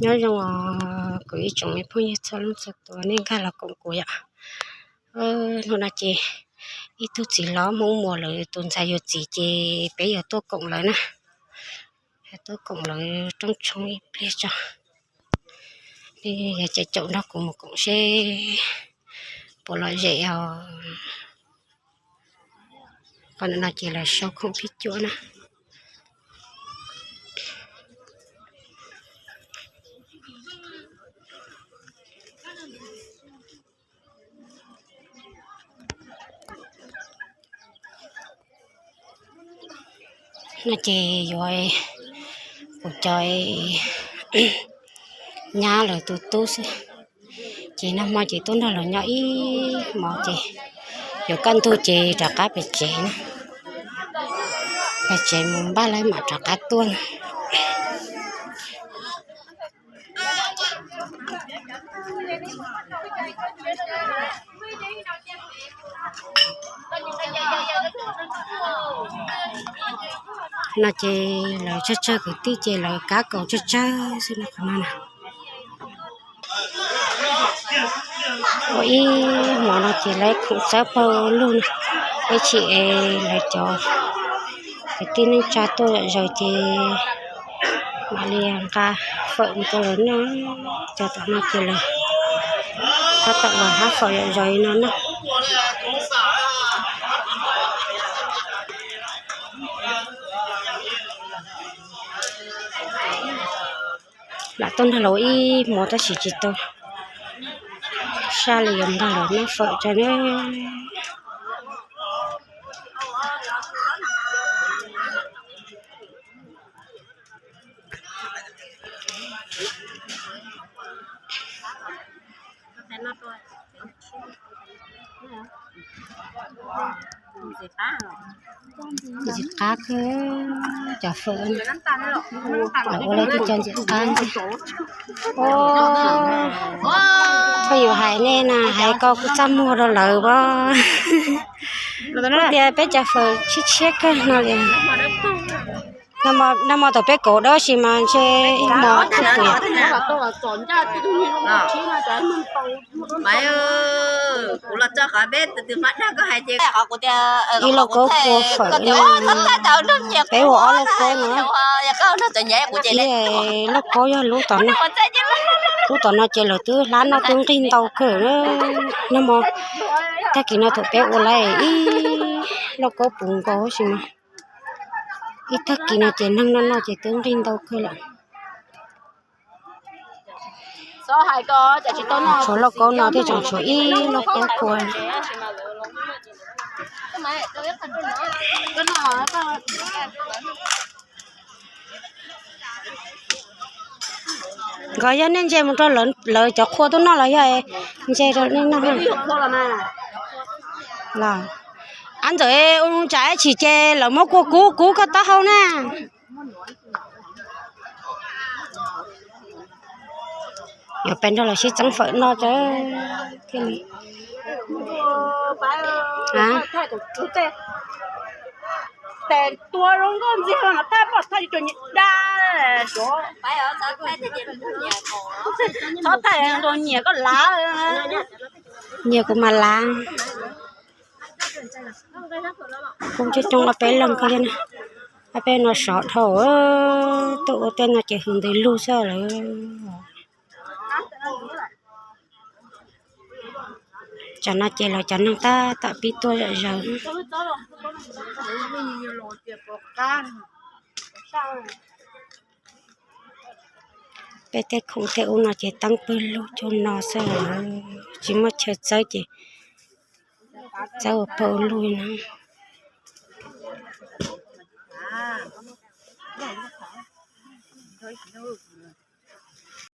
Nyob zoo os kuv ib tsoom me phooj ywg txhua leej txhua tus nej nkag los koom kuv yom. Hnub no ces ib tug txiv hlob Hmoob Muas lawv tus ntxhais yuav txiv ces peb yuav tuaj koom lawv na. Tuaj koom lawv rooj tshoob ib pliag tso. Yog ces caum nrog kuv mus koom seb puas lom zem os. Qhov no ces lawv sau khoom phij cuam na. No ces yuav kuv cov nyab lawv tus tub xwb. Ces nag hmo ces tuaj nrog lawv nyob ib hmos ces yuav kaj ntug ces rov qab pem tsev na. Pem tsev mus npaj lawv mam rov qab tuaj na. No ces lawv tsawg tsawg kwv tij ces lawv kab kaus tsawg tsawg xwb no qhov no na. Ua ib hmos no ces lawv khoom txawb pawg lug na, ib chim es lawv cov kwv tij neej tsa tuaj zom zaws ces mam li nqa fawm mus rau lawv noj. Cov tom no ces lawv tab tom los hab fawm zom zaws no na. Lam tuaj nrog lawv ua ib hmos tab sis tsis tau saj li, yuav nrog lawv noj fawm tso na. Ntxim qab kawg cov fawm, lawv ua lawv tej cov ntxim qab ntag. Pheej yuav hais nej na, hais koj kuj txaj muag rau lawv as. Tias peb cov fawm tshiab tshiab kawg no li. Nag hmo thaum peb kauv dawb sis mas ntshe ib hmos kuj pum. Ib lauj kaub kua fawm na, peb ua ob lauj kaub no. Ib lauj kaub yog lub tom no, lub tom no ces lawv twb hlab noj twb nqig ntau kawg. Nag hmo tag kis no thaum peb ua lawm ib lauj kaub puv nkaus sis mas ib tag kis no ces neeg noj noj ces twb nqig ntau kawg lawm. Tshuav lauj kaub no thiaj tseem tshuav ib lauj kaub kua. Nkawd yog nej ntse mus rau lawv cov qhua tuaj noj los yog ntse rau nej noj? Los, ab ntxawm, ua tsam ib chim ces lawv muab kua kub kub koj taub hau na. Yuav pes nrog lawv sib txeeb fawm noj tso thiaj li. Nyias kuv mas lav. Kuv coob coob ob peb leeg kawg li na. Ob peb no sov dhau, tuaj ua tej no ces hws ntws lug xwb lawm. Tsam no ces lawv cov neeg tab tom pib tuaj zom zaws. Peb tej khoom tej ub no ces teeb pawg lug cuag no xwb, tsis muaj chaw txawb ces txawb ua pawg ua lug na.